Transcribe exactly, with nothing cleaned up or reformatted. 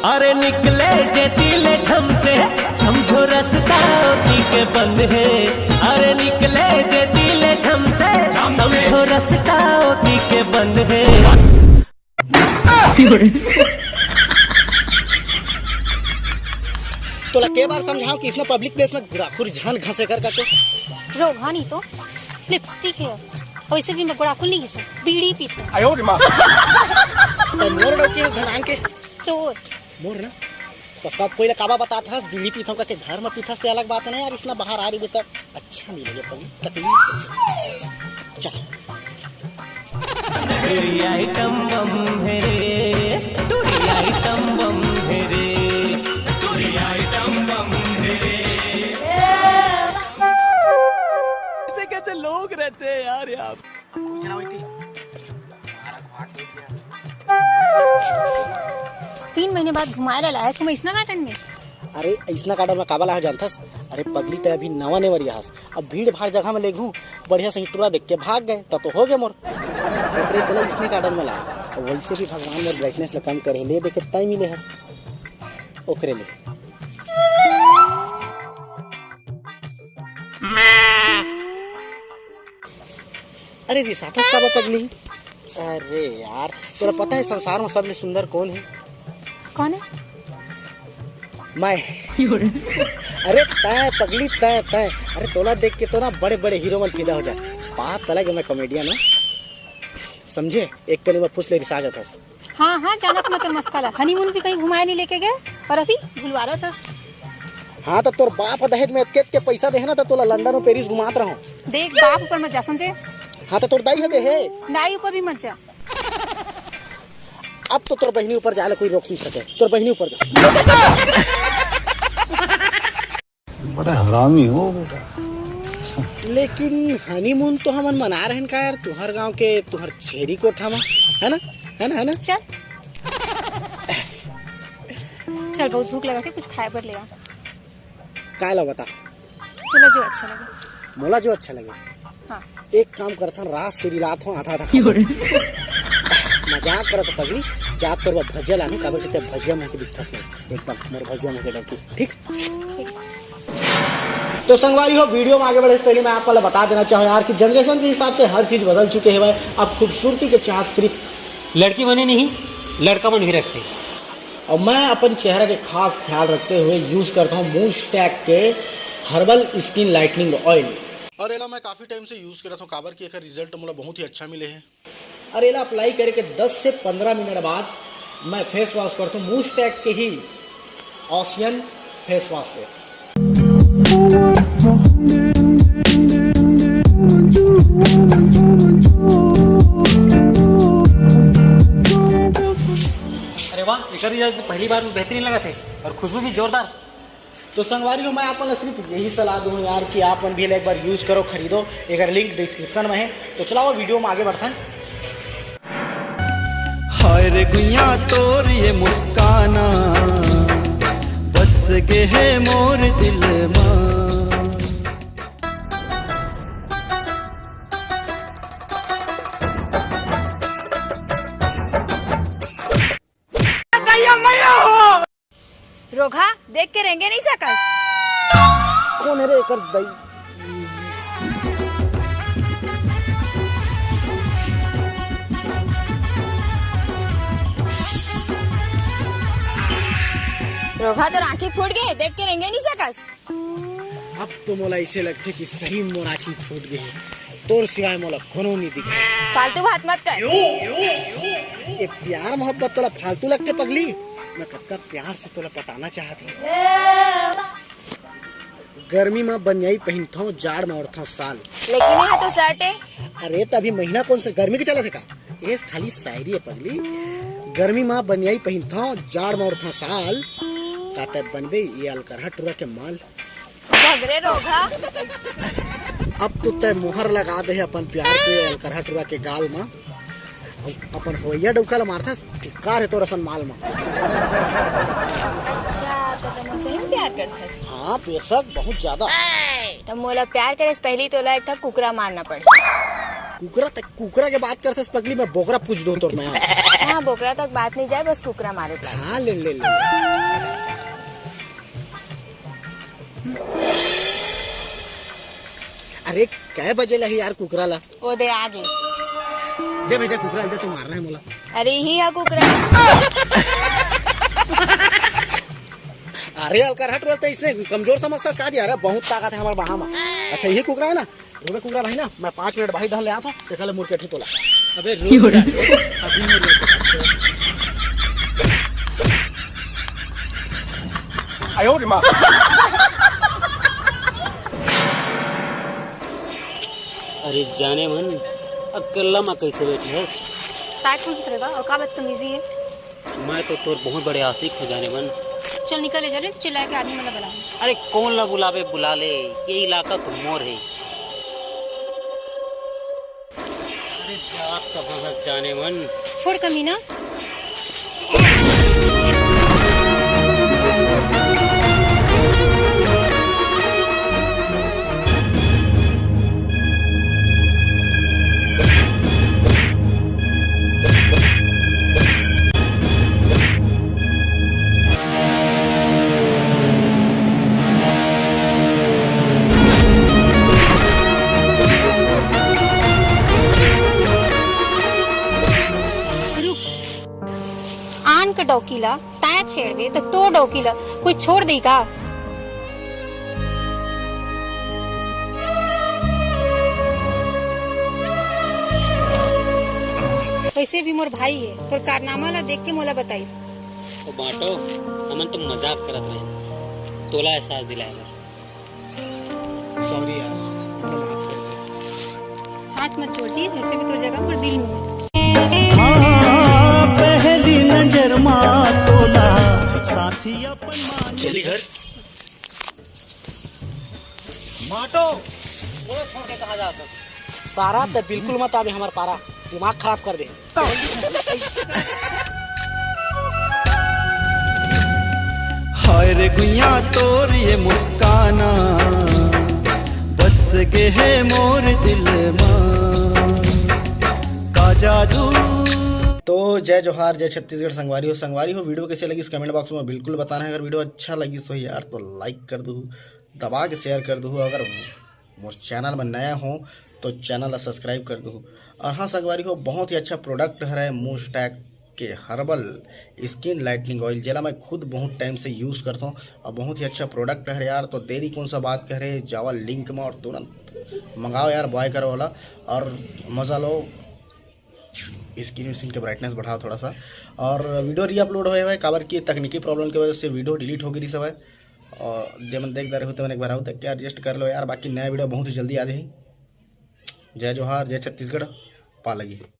अरे निकले जे दिल झम से, समझो रस्ता ओती के बंद हे। अरे निकले जे दिल झम से, समझो रस्ता ओती के बंद हे। तोला के बार समझाओ कि इसने पब्लिक प्लेस में गुड़ाखुर झन घसे कर करके। रोगहा नहीं तो लिपस्टिक है, वैसे भी मैं गुड़ाखुर नहीं घिसो, बीड़ी पीते। आयो रे माँ। तो मोर डौकी है धनान के। तो मोर ना, तो सब कोई ला काबा बतात हस, बीड़ी पीथव करके घर में पीथस, ते अलग बात है ना यार, इसना बाहर आ रही बेटा, अच्छा नहीं लगे, कभी तकलीफ होथे। चल। टूरी आइटम बम है रे, टूरी आइटम बम है रे, टूरी आइटम बम है रे। कैसे कैसे लोग रहते हैं यार यहाँ। तीन महीने बाद घुमाए ला लायस हूँ मैं इसना गार्डन में। अरे, इसना गार्डन में काबा लाहा जानथस? अरे पगली, तै अभी नवा नेवरिया हस, अब भीड़ भाड़ जगह में लेगहूँ, बढ़िया सही टूरा देख के भाग गए, त तो हो गए मोर। ओकरे तो ना इसने गार्डन में लाए, अब वैसे भी भगवान मोर ब्राइटनेस ला कम करे, ले देखे तय मिले हस ओकरे ले। अरे रिसाथस का बा पगली? अरे यार, तोला पता है संसार में सबले सुंदर कौन है? कौन है? मैं। अरे तय पगली, तय तय। अरे तोला देख के तो ना बड़े बड़े हीरो मन फिदा हो जाए। पात तला के मैं कॉमेडियन हूँ, समझे? एक कनी में फुसले रिसा जाथस। हाँ हाँ, जानत मैं तोर मस्का ला। हनीमून भी कहीं घुमाए नहीं लेके गए और अभी भुलवा रहा था। हाँ, तो तोर बाप ह दहेज में एतके एतके पैसा दे है ना, तो तोला लंदन और पेरिस घुमात रहो। देख, बाप ऊपर मत जा, समझे? हाँ, तो तोर दाई ह दे है। दाई ऊपर भी मत जा। अब तो तोर बहिनी ऊपर जाए ला कोई रोक नहीं सके, तोर बहिनी ऊपर जा। बड़ा हरामी हो बेटा। लेकिन हनीमून तो हमन मना रहे हैं का यार, तुहर गांव के तुहर छेरी कोठा में, है ना? है ना, है ना? चल। चल, बहुत भूख लगा थे, कुछ खाए बर ले आ। काय ला बता? तोला जो अच्छा लगे। मोला जो अच्छा लगे। हाँ। एक काम करथन, रात से रिलात हो आधा आधा खा। मजाक करत हो पगली, जा तोर बर भजिया लानू, काबर कि ते भजिया मुंह के दिखथस नहीं, एकदम मोर भजिया मुंह के डंकी, ठीक? तो संगवारी हो, वीडियो में आगे बढ़े से पहले मैं आप वाला बता देना चाहूँ यार कि जनरेशन के हिसाब से हर चीज़ बदल चुके हैं भाई। अब खूबसूरती के चाहत सिर्फ लड़की मन ही नहीं, लड़का मन भी रखते हैं। और मैं अपन चेहरा के खास ख्याल रखते हुए यूज़ करता हूँ मूस टैग के हर्बल स्किन लाइटनिंग ऑयल। और एला मैं काफ़ी टाइम से यूज़ करत हूँ, काबर कि एकर रिजल्ट मोला बहुत ही अच्छा मिले है। अरे एला अप्लाई करे के दस से पंद्रह मिनट बाद मैं फेस वॉश करथों मूस टैग के ही ऑसियन फेस वॉश से। अरे वाह, एकर रिजल्ट तो पहली बार में बेहतरीन लगा थे और खुशबू भी जोरदार। तो संगवारी हो, मैं आप मन ला सिर्फ यही सलाह दूँ यार कि आप मन भी एला एक बार यूज़ करो, खरीदो, एकर लिंक डिस्क्रिप्शन में है। तो चलाओ, वीडियो में आगे बढ़थन। हाय रे गुइया तोर ये मुस्काना, बस गे है मोर दिल मा। रोगहा, देख के रेंगे नहीं सकस। कौन है रे एकर दई? रोगहा, तोर आँखी फूट गे, देख के रेंगे नहीं सकस। अब तो मोला ऐसे लगथे कि सही मोर आँखी फूट गे हे। तोर सिवाय मोला कोनो नहीं दिखे। फालतू बात मत कर। ए प्यार मोहब्बत तोला फालतू लगथे पगली? मैं कतका प्यार से तोला पटाना चाहत हूँ। गर्मी मा बनियाई पहिनथव, जाड़ मा ओढ़थव साल। लेकिन ये तो शर्ट है। अरे, त अभी महीना कौन सा गर्मी के चलत हे का? ये खाली शायरी है पगली। गर्मी मा बनियाई पहिनथव, जाड़ मा ओढ़थव साल। का तै बनबे ये अलकरहा टुरा के माल? भगरे रोगहा। अब तो तै मोहर लगा दे है अपन प्यार के अलकरहा टुरा के गाल मा। अपन हवैया डौका ला मारथस, धिक्कार है तोर असन माल मा। अच्छा, तो तुम सही में प्यार करथस? हाँ, बेशक, बहुत ज्यादा। तो मोला प्यार करे से पहले तोला एक ठा कुकरा मारना पड़ही। कुकरा तक, कुकरा के बात करथस पगली, मैं बोकरा पूछ दूँ तोर मैं। हाँ, बोकरा तक बात नहीं जाए, बस कुकरा मारे पाए। हाँ, ले, ले, ले। अरे, कै बजे लही यार कुकरा ला? ओ दे, आ गे। दे भैया, कुकरा, इधर तो मारना है मोला। अरे, ही है कुकरा। अरे, अलकर हट, बोलते इसने कमजोर समझता है, कहा दिया? अरे, बहुत ताकत है हमारे बाहा में। अच्छा, यही कुकरा है ना? रुबे कुकरा भाई ना, मैं पाँच मिनट भाई डहल ले आता हूँ, तेकर ले मुर्केठी तोला। अबे रुक साले, अभी नहीं रुक। आयो रे माँ। अरे जाने मन, अकेला में कैसे बैठी हस? ताय कौन हंस रे बा? और का बदतमीजी है? मैं तो तोर बहुत बड़े आशिक हूँ जाने मन। चल निकल, ले जा ले, तो चिल्ला के आदमी मन ला बुला। अरे कौन ला बुलावे, बुला ले, ये इलाका तो मोर है। अरे जात कहाँ हस जाने मन। छोड़ कमीना। रुक, आन के डौकी ला तैं छेड़बे त तोर डौकी ला कोई छोड़ देही का? वैसे भी मोर भाई है, तोर कारनामा ला देख के मोला बताइस। ओ बांटो, हमन तो मजाक करत रहे, तोला एहसास दिलाए बर। सॉरी यार, मोला माफ कर दे। हाथ मत छोड़ जी, वैसे भी तोर जगह मोर दिल में है। हाँ, पहली नजर मा तोला साथी अपन मान। चली घर। माटो, मोला छोड़ के कहाँ जा सकत? सारा ते बिल्कुल मत आबे हमर पारा, दिमाग खराब कर दे। हाय रे गुइया तोर ये मुस्काना, बस गे है मोर दिल मा, का जादू। तो जय जोहार, जय छत्तीसगढ़ संगवारी हो। संगवारी हो, वीडियो कैसे लगिस कमेंट बॉक्स में बिल्कुल बताना है। अगर वीडियो अच्छा लगिस हो यार तो लाइक कर दू, दबा के शेयर कर दू। अगर मोर चैनल में नया हो तो चैनल ला सब्सक्राइब कर दू। और हाँ संगवारी हो, बहुत ही अच्छा प्रोडक्ट हरे मूस टैक के हर्बल स्किन लाइटनिंग ऑयल, जेला मैं खुद बहुत टाइम से यूज़ करता हूँ और बहुत ही अच्छा प्रोडक्ट हरे यार। तो देरी कौन सा बात करे, जावा लिंक में और तुरंत मंगाओ यार, बाय करो वाला और मज़ा लो। स्किन विस्किन के ब्राइटनेस बढ़ाओ थोड़ा सा। और वीडियो री अपलोड होए हुए काबर कि तकनीकी प्रॉब्लम की वजह से वीडियो डिलीट हो गई सब है। और जेमन देख रहे हो तो एक बार आओ देख के एडजस्ट कर लो यार, बाकी नया वीडियो बहुत ही जल्दी आ जाए। जय जोहार, जय छत्तीसगढ़, पा लगी।